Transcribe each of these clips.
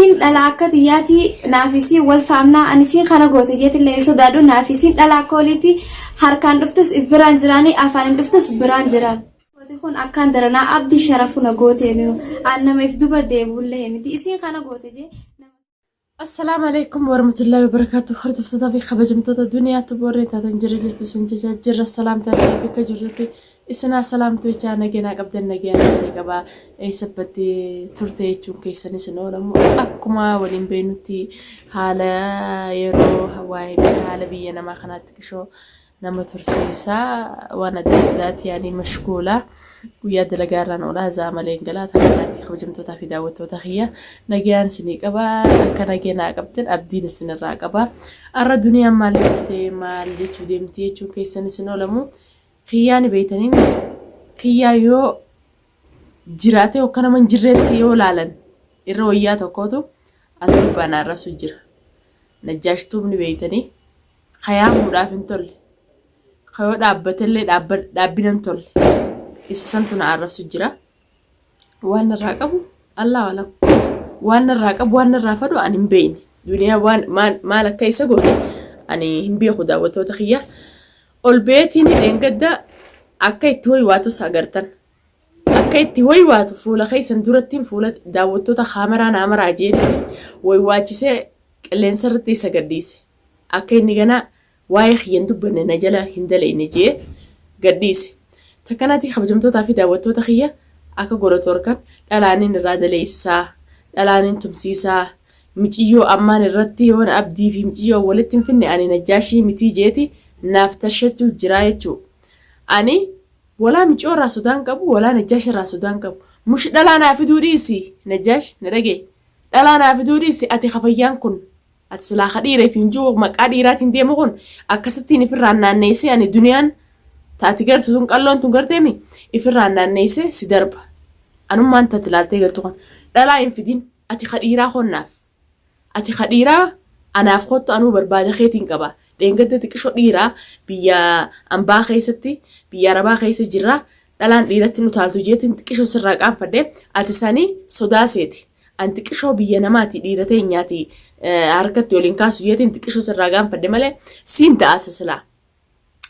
Isiin dhala akka tiyyaati naaf isiin wal faamnaa ani isiin kana goote jeetillee hin sodaadhu naaf isiin dhala akka waliiti harkaan dhuftus if biraan jiraanii afaaniin dhuftus biraan jiraan. Gooti kun akkaan daranaa abdi sharafu na gooteemiyu an nama if duba deebi'ullee miti isiin kana goote jee nama. Assalaamu alaikum warahmatullahi wabarakatuh. Hordoftoota fi kabajamtoota duniyaatti boorree taatan jirra jirtu isin jechaa jirra salaamtaa ta'e bakka jirtutti isinaa salaamtuu jechaa nageenaa qabdan nagayaan isinii qaba eessa baddee turte jechuun keessan isin oolamu akkuma waliin beeknutti haala yeroo waa'ee haala biyya namaa kanaatti qishoo nama tursiisa waan adda addaati yaani mashguula guyyaa dalagaa irraan oolaa zaa malee hin galaa taanaati kabajamtootaa fi daawwattoota kiyya nagayaan isinii qaba akka nageenaa qabdan abdiin isinirraa qaba arra duniyaan maal dhuftee maal jechuu deemti jechuun keessan isin oolamu kiyyaa ni beeytanii kiyyaa yoo jiraatee akka nama hin jirreetti yoo laalan irra wayyaa tokkootu as gubbaan arrabsu jira najjaashtuub ni beeytanii Ka yaamuudhaaf hin tolle. Ka yoo dhaabbatellee dhaabbina hin tolle. Isa santu na arrabsu jira. Waan narraa qabu Allahu alam. Waan narraa qabu waan narraa fadhu ani hin beekne. Duniyaa waan maal maal akka isa goote ani hin beeku daawwattoota kiyya. Ol beetiin dheengadda akka itti hoywaatus agartan. Akka itti hoywaatu fuula keessan durattiin fuula daawwattoota kaameraa naa maraa jeetiin woywaachisee qilleensa irratti isa gadhiise. Akka inni ganaa waa'ee kiyya hin dubbanne na jala hin dalayne je'ee gad dhiise. Takkanati kabajamtootaa fi daawwattoota kiyya akka godhatu arkan dhalaanin irraa daleeysisaa, dhalaanin tumsiisaa, miciyyoo ammaan irratti yoon Abdii fi miciyyoon walitti hin finne ani Najjaashii mitii je'eeti naaf tarshachuu jiraa jechuu. Ani walaa miciyoo irraa sodaa hin qabu walaa Najjaash irraa sodaa hin qabu. Mush dhalaa naa fiduu dhiisi Najjaash na dhaga'i. Dhalaa naa fiduu dhiisi ati ka fayyaan kun Ati silaa ka dhiira ifiin ji'u maqaa dhiiraatiin deemu kun akkasittiin ifirraan naanneessee ani duniyaan ta ati gartu tun qalloon tun garteemi ifirraan naanneessee si darba. Anummaan ta ati laaltee gartu kan dhalaa hin fidin ati ka dhiiraa konnaaf. Ati ka dhiiraa anaaf kottu anuu barbaada keetiin qaba. Dheengadda xiqisho dhiiraa biyya ambaa keessatti biyya arabaa keessa jirra dhalaan dhiiratti nu taaltu jeetiin xiqisho sirraa qaanfadhe ati sanii sodaa seeti. An xiqishoo biyya namaati dhiira teenyaati harkatti ol hin kaasu jeetiin xiqishoo sirraa gaanfadhe malee siin da'asa silaa.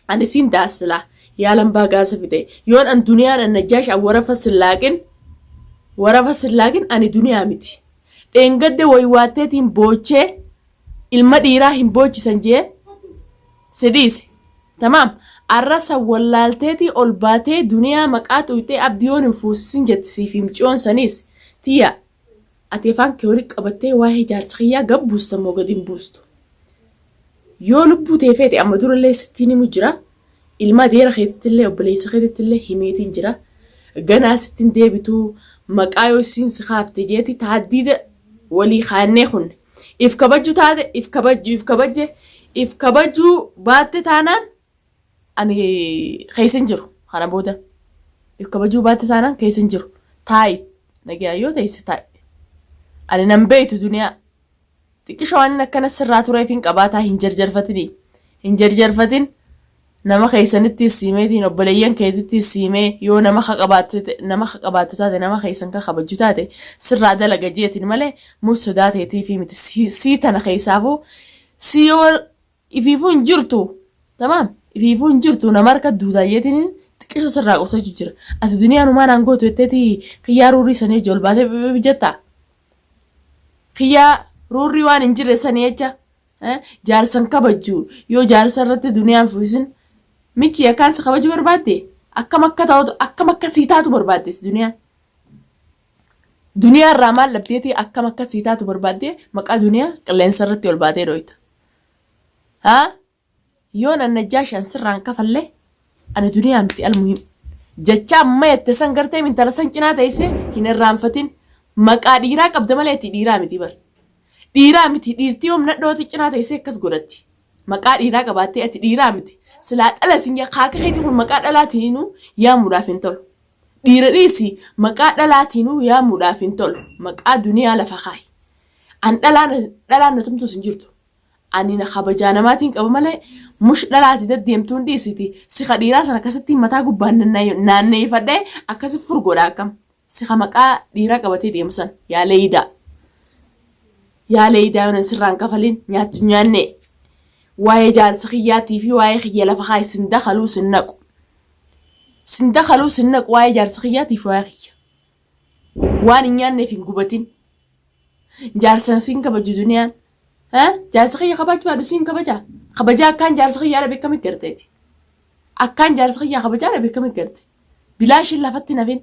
Ani siin da'asa silaa. Yaa lambaa gaasa fixe. Yoon an duniyaan an najjaash an warafa sillaaqin warafa sillaaqin ani duniyaa miti. Dheengadde waywaatteetiin boochee ilma dhiiraa hin boochisan jee si dhiise. Tamaam. Arra san wallaalteetii ol baatee duniyaa maqaa xuyxee abdi yoon hin fuusisin jetti siif himciyoon saniis tiyya ati afaan kee wali qabattee waa'ee jaarsa kiyyaa gad buusta moo gad hin buustu. Yoo lubbuu tee feete amma durallee sittiin himu jira. Ilma adeera keetittillee obboleessa keetittillee himeetiin jira. Ganaa sittiin deebituu maqaa yoo isiin si kaafte jeeti taaddiida walii kaannee kunne. If kabajju taate if kabajju if kabajje if kabajuu baatte taanaan ani keessa hin jiru kana booda. If kabajuu baatte taanaan keessa hin jiru. Taa'i nagaa yoo teesse taa'i. Ani nan beeytu duniyaa. Xiqqisho waan akkana sirraa tureef hin qabaataa hin jarjarfatini. Hin jarjarfatin. Nama keessanittis siimeetiin obboleeyyan keetittis siimee yoo nama ka qabaattu nama ka qabaattu taate nama keessan ka kabajju taate sirraa dalaga jeetiin malee mush sodaa teetiifii miti sii tana keessaafuu si yoo ifiifuu hin jirtu tamaam ifiifuu hin jirtu nama harka duutaa jeetiin xiqqisho sirraa qusachuu jira ati duniyaan humaa naan gootu jetteeti kiyyaa ruurii sanii hojii ol baatee jettaa kiyyaa ruurrii waan hin jirre sanii jecha Jaarsa hin kabajju yoo jaarsa irratti duniyaan fuusin michi akkaan si kabaju barbaadde akkam akka taatu akkam akka sii taatu barbaadde duniyaan. Duniyaa irraa maal dhabdeeti akkam akka sii taatu barbaadde maqaa duniyaa qilleensa irratti ol baatee dhooyta. Haa Yoon an Najjaash an sirraa hin kafalle ani duniyaa miti almuhim. Jecha amma jette san gartee intala san cinaa teessee hin irraanfatin. Maqaa dhiiraa qabda malee ati dhiiraa miti bar. Dhiiraa miti dhiirtii yoom nadhooti cinaa teessee akkas godhatti. Maqaa dhiiraa qabaattee ati dhiiraa miti. Silaa dhala sin kaaka keetii kun maqaa dhalaatiinuu yaamuudhaaf hin tolu. Dhiira dhiisi maqaa dhalaatiinuu yaamuudhaaf hin tolu. Maqaa duniyaa lafa kaayi. An dhalaan dhalaan na tumtus hin jirtu. Ani na kabajaa namaatiin qaba malee mush dhalaati deddeemtuun dhiisiti si ka dhiiraa sana akkasittiin mataa gubbaan naanneeffadhee akkasi furgoodha akkam si ka maqaa dhiiraa qabatee deemu san yaa leeydaa. Yaa leeydaa yoon sirraan kafalin nyaattu nyaanne. Waa'ee jaarsa kiyyaatii fi waa'ee kiyya lafa kaa isin dakaluu sin naqu. Sin dakaluu sin naqu waa'ee jaarsa kiyyaatii fi waa'ee kiyya. Waan hin nyaanneef hin gubatin. Jaarsan siin kabaju duniyaan. Jaarsa kiyya kabajuu baadhu siin kabaja. Kabajaa akkaan jaarsa kiyyaa dhabe akkamitti garteeti? Akkaan jaarsa kiyyaa kabajaa dhabe akkamitti garte? Bilaashin lafatti nafin.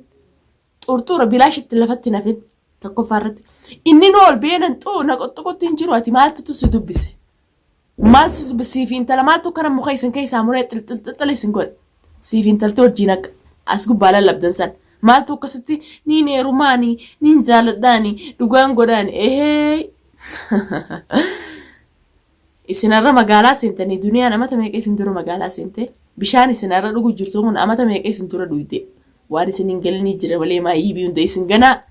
Xurxuura bilaashitti lafatti nafin. Tokkoffaa irratti. Inni nu ol beenan xuu na qoxxoqotti hin jiru ati maaltu si dubbise? Maaltu si dubbise? Siifi intala maaltu kana muka isin keessaa muree xilxilxilxil isin godhe? Siifi intalti wajjin akka as gubbaa lallabdan san. Maaltu akkasitti niin heerumaani, niin jaaladhaani, dhugaan godhaani, ehee. Isin har'a magaalaa seentanii duniyaan amata meeqa isin dura magaalaa seente? Bishaan isin har'a dhugu jirtu kun amata meeqa isin dura dhuyde? Waan isin hin galinii jira malee maayiibii hunda isin ganaa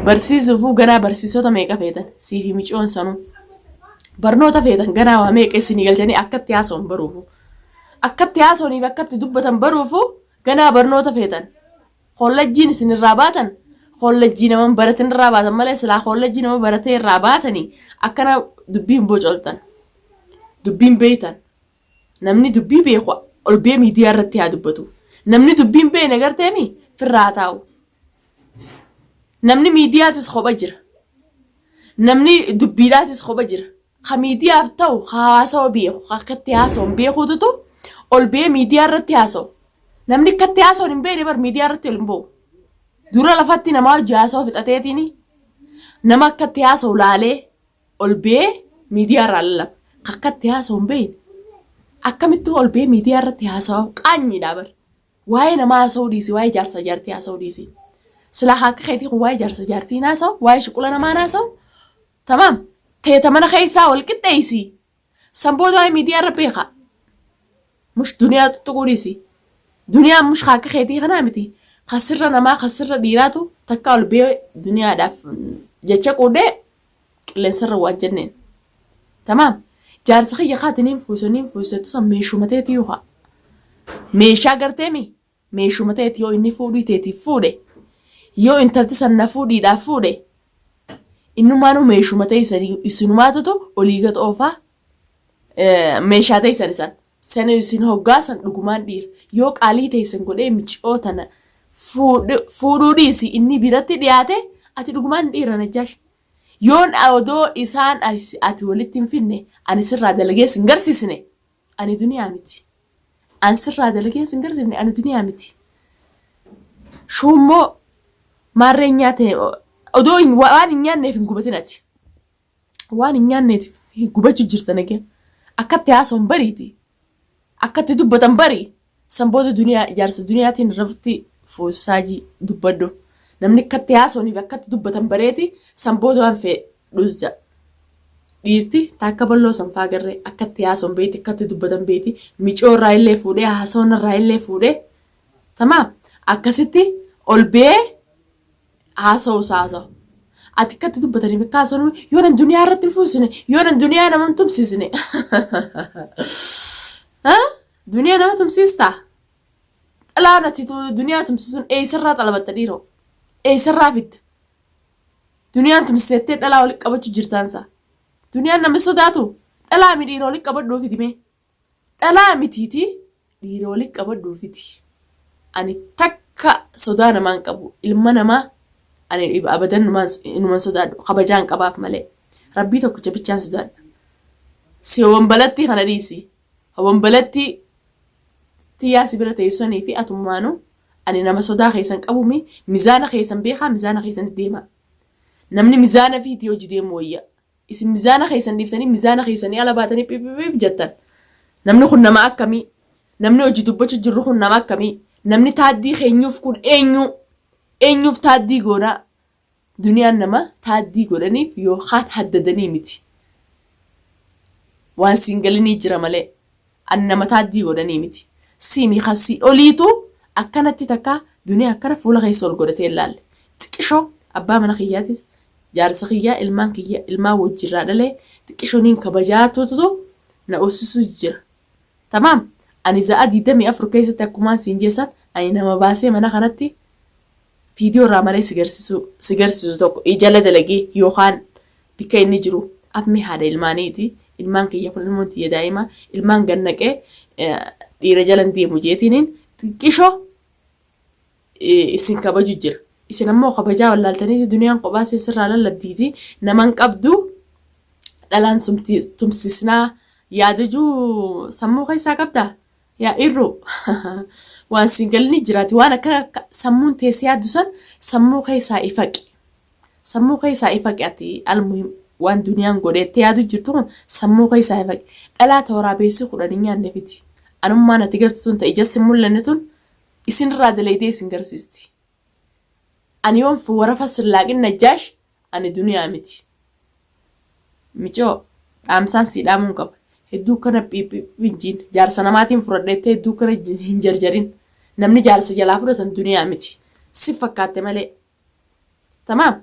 barsiisuufuu ganaa barsiisota meeqa feetan siifi micoon sanuu. Barnoota feetan ganaa waa meeqa isinii galchanii akkatti haasa'uun baruufu. Akkatti haasa'uuniif akkatti dubbatan baruufu ganaa barnoota feetan. Kollejjiin isin irraa baatan kollejjii nama hin baratin irraa baatan malee silaa kollejjii nama baratee irraa baatanii akkana dubbii hin bocoltan. Dubbii hin beektan. Namni dubbii beeku ol bee miidiyaa irratti haa dubbatu. Namni dubbii hin beekne garteemi firraa haa taa'u. Namni miidiyaatis kopha jira. Namni dubbiidhaatis kopha jira. Ka miidiyaaf ta'u ka haasawa beeku ka akkatti haasa'u beekuututu ol bee miidiyaa irratti haasa'u. Namni akkatti haasa'u hin beekne bar miidiyaa irratti ol hin ba'u. Dura lafatti namaa hojii haasa'u fixateetiin nama akkatti haasa'u laalee ol bee miidiyaa irraa lallaba. Ka akkatti haasa'u hin beekne akkamitti ol bee miidiyaa irratti haasa'u qaanyiidha bar. Waa'ee namaa haasa'uu dhiisi, waa'ee jaarsa jaartii haasa'uu dhiisi. Silaa akka keetii kun waa'ee jaarsa jaartii hin haasa'u, waa'ee shuqula namaa hin haasa'u. Tamaam. Teeta mana keessaa wal qixxeessi. San booda waa'ee miidiyaa irra beeka. Mush duniyaa tuttuquu dhiisi. Duniyaan mush akka keetii kanaa miti. Ka sirra namaa ka sirra dhiiraatu takka ol bee duniyaadhaaf jecha quudhee qilleensarra waan jenneen. Tamaam. Jaarsa kiyya kaati niin fuuse niin fuuse tusan meeshuma teetii yoo haa. Meeshaa garteemi meeshuma teeti yoo inni fuudhii teetiif fuudhe yoo intalti san na fuudhiidhaaf fuudhe innumaanuu meeshuma teessanii isinumaatutu olii gad oofaa meeshaa teessan isan sana isin hoggaa san dhugumaan dhiira yoo qaalii teessan godhee miciyoo tana fuudhuu dhiisi inni biratti dhiyaate ati dhugumaan dhiira Najjaash. Yoon odoo isaan ati walitti hin finne ani sirraa dalagee sin garsiisne ani duniyaa miti. An sirraa dalagee sin garsiifne ani duniyaa miti. Shuummoo maarreen nyaate odoo waan hin nyaanneef hin gubatin ati. Waan hin nyaanneef gubachuu jirta nagee. Akkatti haasa'uun bariiti. Akkatti dubbatan bari. San booda duniyaa jaarsa duniyaatiin irratti fuussaajii dubbadhu. Namni akkatti haasa'uuniif akkatti dubbatan bareeti san booda waan fe'e dhuzza. Dhiirti taakka balloo san faa garree akkatti haasa'uun beeti akkatti dubbatan beeti micoo irraa illee fuudhee haasa'uun irraa illee fuudhee tamaam akkasitti ol bee haasa'u isaa haasa'u. Ati akkatti dubbatanii bakka haasa'u yoo nan duniyaa irratti hin fuusine yoo nan duniyaa nama hin tumsiisne. Duniyaa nama tumsiistaa? Dhalaan ati duniyaa tumsiisuun eessarraa xalabatta dhiiroo? Eessarraa fidda? Duniyaan tumsiisettee dhalaa walitti qabachuu jirtaansa. Duniyaan nama sodaatu dhalaa mi dhiira walitti qabadhuu fidi mee? Dhalaa mitiiti dhiira walitti qabadhuu fidi. Ani takka sodaa namaan qabu ilma namaa ani abadan inuman sodaadhu kabajaan qabaaf malee. Rabbii tokkicha bichaan sodaadha. Si wambalattii kana dhiisi. Wambalattii tiyyaa si bira teessu sanii fi atummaanuu ani nama sodaa keessan qabumi mizaana keessan beekaa mizaana keessanitti deemaa. Namni mizaana fiitii hojii deemu wayya. Isin mizaana keessan dhiiftanii mizaana keessanii ala baatanii phiphiphip jettan. Namni kun nama akkamii? Namni hojii dubbachuu jirru kun nama akkamii? Namni taaddii keenyuuf kun eenyu? Eenyuuf taaddii goonaa? Duniyaan nama taaddii godhaniif yookaan haddadanii miti. Waan siin galinii jira malee. An nama taaddii godhanii miti. Siimi kan sii oliitu akkanatti takka duniyaa akkana fuula keessa ol godhatee hin laalle. Xiqishoo abbaa mana kiyyaatis jaarsa kiyyaa ilmaan kiyya ilmaan wajjirraa dhalee xiqishoo niin kabajaatutu na obsisu jira. Tamaam ani za'a 24 keessatti akkumaan siin jeessan ani nama baasee mana kanatti Viidiyoo irraa malee si garsiisuu si garsiisu tokko ijala dalagee yookaan Bikka inni jiru afmi haadha ilmaaniiti. Ilmaan kiyya kun ilmoon tiyya daa'ima ilmaan gad naqee dhiira jala hin deemu jeetiiniin xiqqishoo isin kabaju jira. Isin ammoo kabajaa wallaaltaniiti duniyaan kophaa isii sirraa lallabdiiti naman qabdu dhalaan tumsisnaa yaadajuu sammuu keessaa qabdaa? Yaa irruu waan siin galini jiraati waan akka sammuun teessee yaaddu san sammuu keessaa ifaqi. Sammuu keessaa ifaqi ati almuhim waan duniyaan godheettee yaadu jirtu kun sammuu keessaa ifaqi. Dhalaa ta waraabeessi 10 hin nyaanne fidi. Anummaan ati gartu tun ta ija sin mul'anne tun isinirraa dalaydee isin garsiisti. Ani yoon warafa sin laaqin Najjaash ani duniyaa miti. Micoo dhaamsaan sii dhaamuun qaba. Hedduu akkana phiiphii hin jiin. Jaarsa namaatiin fudhadheettee hedduu akkana hin jarjarin. Namni jaarsa jalaa fudhatan duniyaa miti. Si fakkaatte malee. Tamaam.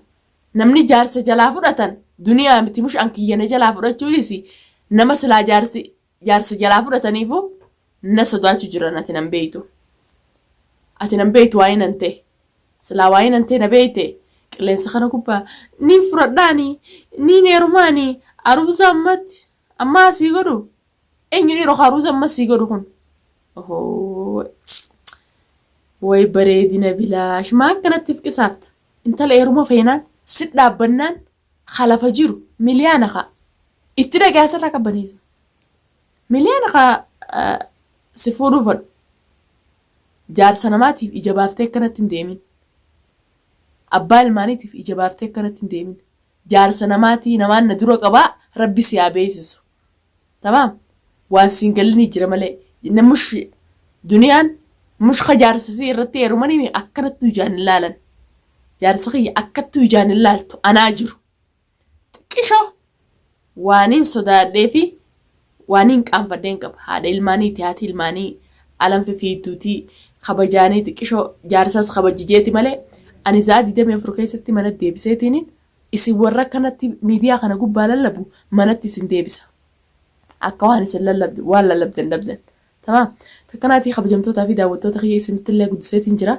Namni jaarsa jalaa fudhatan duniyaa miti mush an kiyya na jalaa fudhachuu dhiisi. Nama silaa jaarsi jaarsa jalaa fudhataniifu na sodaachu jiran ati nan beeytu. Ati nan beeytu waa'ee nan ta'e. Silaa waa'ee nan ta'e na beeyte qilleensa kana gubbaa niin fudhadhaani niin heerumaani aruuza ammatti ammaa asii godhu eenyu dhiiroo ka aruuza amma sii godhu kun. Ohoo way bareedina bilaash maa akkanatti if qisaafta intala heeruma feenaan si dhaabbannaan ka lafa jiru miliyaana ka itti dhaqee asirraa qabbaneessa. Miliyaana ka si fuudhuu fadhu. Jaarsa namaatiif ija baaftee akkanatti hin deemin. Abbaa ilmaaniitiif ija baaftee akkanatti hin deemin. Jaarsa namaatii namaan na dura qabaa rabbi si haa beeksisu. Tamaam waan siin galini jira malee namush duniyaan mush ka jaarsa sii irratti heerumanii akkanattuu ijaan hin laalan. Jaarsa kiyya akkattuu ijaan hin laaltu anaa jiru. Xiqqishoo waaniin sodaadhee fi waaniin qaanfadheen qaba. Haadha ilmaaniiti haati ilmaanii alam fifiidduutii kabajaanii xiqqishoo jaarsas kabajijeeti malee ani za'a 24 keessatti mana deebiseetiin isin warra akkanatti miidiyaa kana gubbaa lallabu manatti isin deebisa. Akka waan isin lallabdu waan lallabdan dhabdan. Tamaam. Takkanaatii kabajamtootaa fi daawwattoota kiyya isinitti illee guddiseetiin jira.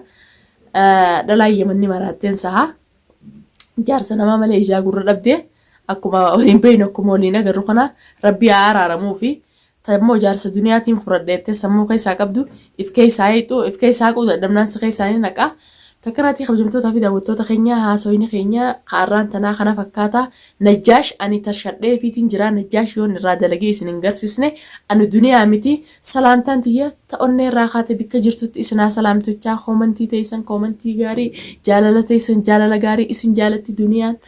Dhalaan yamanni maraatteen sahaa. Jaarsa namaa malee ijaa gurra dhabdee akkuma waliin beeynu akkuma waliin agarru kana rabbi haa araaramuu fi Ta immoo jaarsa duniyaatiin fudhadha jettee sammuu keessaa qabdu if keessaa hiixu if keessaa haquu dadhabnaan si keessaa ni naqa. Takkanaatii kabajamtootaa fi daawwattoota keenya haasawini keenya kaarraan tanaa kana fakkaata. Najjaash ani tarshadhee fiitiin jira Najjaash yoon irraa dalagee isin hin garsiisne ani duniyaa miti. Salaamtaan tiyya ta onnee irraa kaate bikka jirtutti isin haa salaamtochaa koomantii teessan koomantii gaarii jaalala teessan jaalala gaarii isin jaalatti duniyaan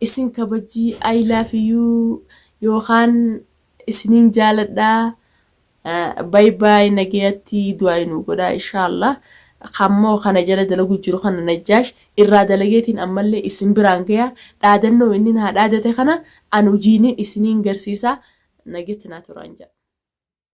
isin kabajii I love you yookaan isinin jaaladha bay bay nagayatti du'aayi nuu godhaa inshallah kammoo kana jala dalagu jiru kana najjaash irraa dalageetiin ammallee isin biraan gaya dhaadannoo inni naa dhaadate kana an hojiinin isiniin garsiisa nagetti naa turaan jedha.